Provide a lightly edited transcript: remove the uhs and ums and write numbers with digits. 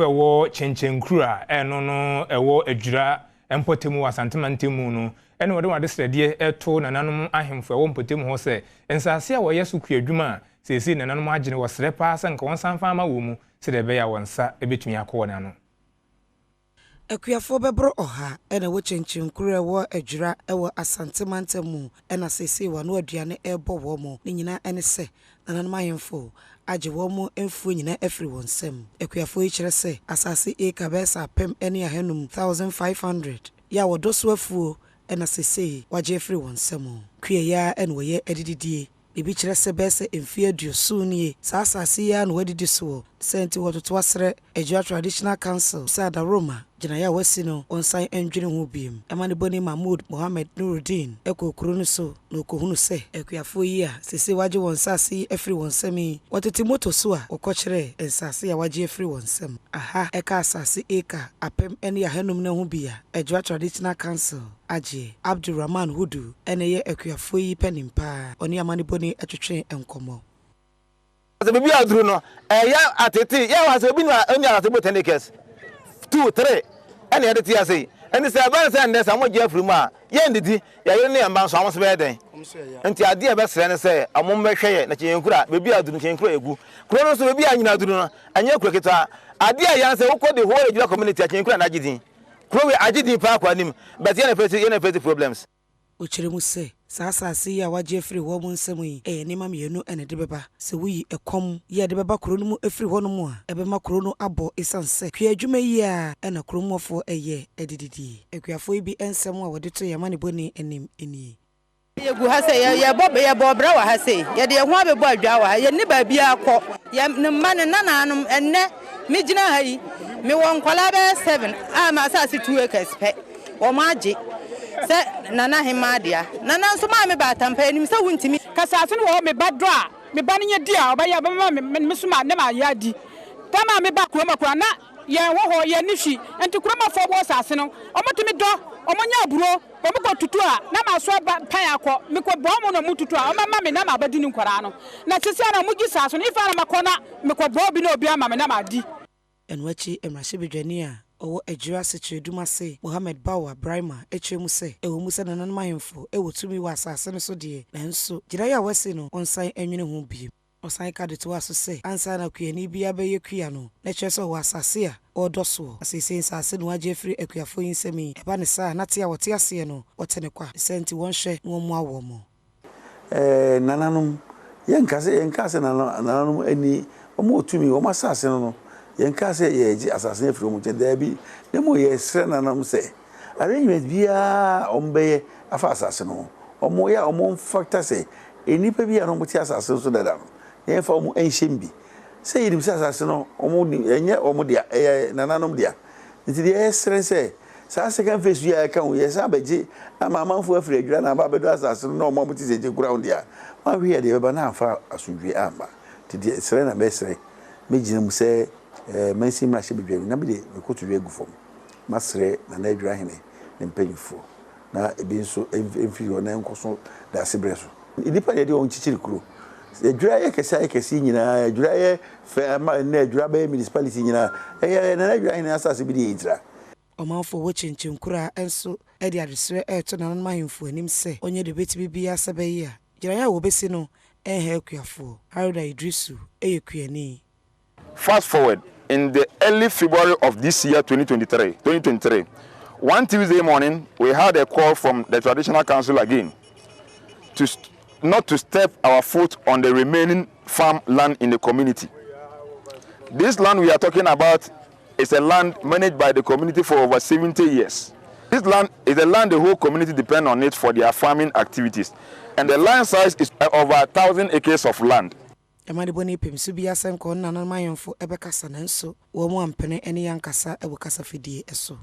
Ɛwɔ Kyenkyenkuru a ɛno no ɛwɔ Adwira mpɔtam wɔ Asante mantam mu no, ɛna wɔde wɔn adesrɛdeɛ ɛto nananom ahemfo ɛwɔ mpɔtam hɔ sɛ nsase a wɔyɛ so kuadwuma a seesei nananom agye no, wɔsrɛ paa sɛ nka wɔn nsa mfa ama wɔ mu sɛdeɛ ɛbɛyɛ a wɔn nsa bɛtumi akɔ wɔn ano. Akuafoɔ bɛboro 100 ɛna ɛwɔ Kyenkyenkuro a ɛwɔ Adwira ɛwɔ Asante mantam mu, ɛna seesei wɔn ano aduane ɛrebɔ wɔn mo. Ne nyinaa ɛne sɛ nananom ahemfo agye wɔn mo mfuo nyinaa afiri wɔn nsam. Akuafoɔ yi kyerɛ sɛ asase eka bɛyɛ sɛ 1500, 1500, yɛ a wɔdɔ so afuo ɛna seesei wagye afiri wɔn nsam. Kuayɛ a ɛna wɔyɛ adididie. Ebi kyerɛ sɛ bɛyɛ sɛ mfeɛ 70 nie saa asase yi ara na wɔadidi soɔ. Sɛ nti wɔtoto asrɛ Adwira Traditional Council sɛ adaworoma gyinaeɛ a wɔasi no, wɔnsan ndwene ho biem. Ɛma ne bɔni Mahmood Mohammed Nurudeen kɔɔ kuro no so na ɔkɔhunu sɛ akuafoɔ yi a seesei wɔagye wɔn nsase yi afiri wɔn nsam yi, wɔtete moto so a wɔkɔkyerɛɛ nsase a wɔagye afiri wɔn nsam. Aha ɛka asase eka 1500 no ho bi a Adwira Traditional Council agye. Abdulrahman Hudu ɛna ɛyɛ akuafoɔ yi panin paa, ɔne amanebɔni atwetwe nkɔmmɔ. Sɛ biribi aduru no, ɛyɛ atete yɛ wɔ sɛ obi na ɔni asase bɔ 10 acres, two, three, ɛna yɛde te ase yi. Ɛnti sɛ ɛbɛn sɛ nnɛ sɛ ɔmo gye afiri mu a, yɛn didi yɛyere ne yɛn mba nso, ɔmo nso bɛyɛ dɛn? Nti adeɛ a ɛbɛsrɛ ne sɛ ɔmo mbɛhwɛ yɛ na Kyenkyenkura beebi a aduru no, Kyenkyenkura egu kuro no nso, beebi a nyina aduru no, ɛnyɛ kuro ketewa. Adeɛ a yɛn sɛ wokɔ the whole Ejura community a, Kyenkyenkura na agye din. Kuro wei agye din paa kɔ anim, but yɛn na face problems. Ɔkyerɛ mu sɛ saa asase yi a wagye afiri wɔn mu nsam yi, ɛyɛ nneɛma mmienu ɛna ɛde bɛba. Sɛ woyi ɛkɔm yi a ɛde bɛba kuro no mu afiri hɔ no mu a, ɛbɛma kuro no abɔ, ɛsiane sɛ kua adwuma yi a ɛna kuromuɔfoɔ ɛyɛ adididie. Akuafoɔ yi bi nsɛm a wɔde to yɛn amanebɔni anim nie. Yɛgu ha sɛ yɛbɔ brɛ wɔ ha sei, yɛde yɛn ho abɛbɔ adwa wɔ ha, yɛnni baabi akɔ. Yɛ ne mma ne nananom. Ɛnnɛ megyina ha yi, mewɔ nkwalaa bɛyɛ seven a ma asase 2 acres pɛ wɔn agye sɛ nana hema dea. Nana nso maa me ba atampa anim sɛ wontumi. Kasase no wɔ hɔ, me ba dɔ a me ba no nyɛ di a ɔbɛyɛ ɔbɛma me so ma ne ma yɛ adi tam a me ba kurom akura na yɛn wɔ hɔ, yɛn ni hwi. Nti kuromafoɔ wɔ asase no, ɔmotumi dɔ, ɔmo nya aburo, ɔmo kɔ tutu a na ma so aba pan akɔ mekɔ bɔ ɔmo na ɔmo tutu a ɔmo ama me na ma abɛdi ne nkwaraa no. Na sisi a na ɔmo gye saa so no, ifa na makɔ na mekɔ bɔ obi na obi ama me na ma di. Ɛno akyi, mmarahyɛbadwani a ɔwɔ Adwira Sekyerɛdum ase, Mohammed Bawa Brahma, akyerɛ mu sɛ ɛwɔ mu sɛ nananom ahemfo ɛwɔ tumi wɔ asase no so deɛ, nanso gyinaeɛ a wɔasi no, ɔnsan anwene ho bio. Ɔsan ka de toa so sɛ ansa na kuani biara bɛyɛ kua no, na kyerɛ sɛ ɔwɔ asase a ɔredɔ soɔ, na seesei nsase no agye afiri akuafoɔ yi nsam yi, ɛba ne saa na te a wɔte aseɛ no, wɔte ne kwa. Sɛ nti wɔnhwɛ na wɔmmoa wɔn mo. Nananom, yɛnka sɛ yɛnka sɛ nananom ani wɔn wɔ tumi wɔn asase no, yɛnka sɛ yɛgye asase no afiri wɔn nkyɛn, daabi, na mmom yɛsrɛ nananom sɛ arrangement biara a wɔn bɛyɛ afa asase no ho, wɔn yɛ a wɔn factor sɛ nnipa bi a na wɔn te asase no so dada no, yɛmfa wɔn nhyɛm bi sɛ yɛnim sɛ asase no wɔn ɛnyɛ wɔn dea, ɛyɛ nananom dea. Nti deɛ yɛsrɛ sɛ saa second phase yi a ɛka ho, yɛsan abɛgye ama amanfoɔ afiri Adwira na aba abɛdɔ asase no na wɔn a wɔte sɛ gye kura ho deɛ a wɔahwɛ yɛ deɛ bɛba na amfa asomdwie amba. Nti deɛ srɛ na mɛsrɛ, mɛgyina mu sɛ mansin mmarahyɛ badwam na mede mekɔto dwa agu fam masrɛ Nana Adwira hene ne mpanyinfoɔ na ebi nso mfiri hɔ na nkɔ so daase berɛ so. Nnipa deɛ, wɔn kyekyere kuro, Adwira yɛ kɛse, ayɛ kɛse nyinaa, Adwira yɛ fɛ ama nnɛ Adwira bɛyɛ municipality nyinaa, ɛyɛ Nana Adwira hene asase bi de yɛ ntira. Ɔmanfoɔ wɔ Kyenkyenkura nso de adesrɛ ɛreto nananom ahemfo anim sɛ ɔnyɛ deɛ obɛtumi biara sɛ bɛyɛ a gyinaeɛ a wɔbɛsi no ɛnha akuafoɔ. Haruna Idrisu ɛyɛ kuani. Fast forward in the early February of this year, 2023, one Tuesday morning, we had a call from the traditional council again not to step our foot on the remaining farm land in the community. This land we are talking about is a land managed by the community for over 70 years. This land is a land the whole community depend on it for their farming activities. And the land size is over 1,000 acres of land. Amanebɔni pem so bi asɛ nkɔ nananom ahemfo ɛbɛkasa, nanso wɔn mu ampene ne yɛn ankasa ɛwɔ kasafidie so.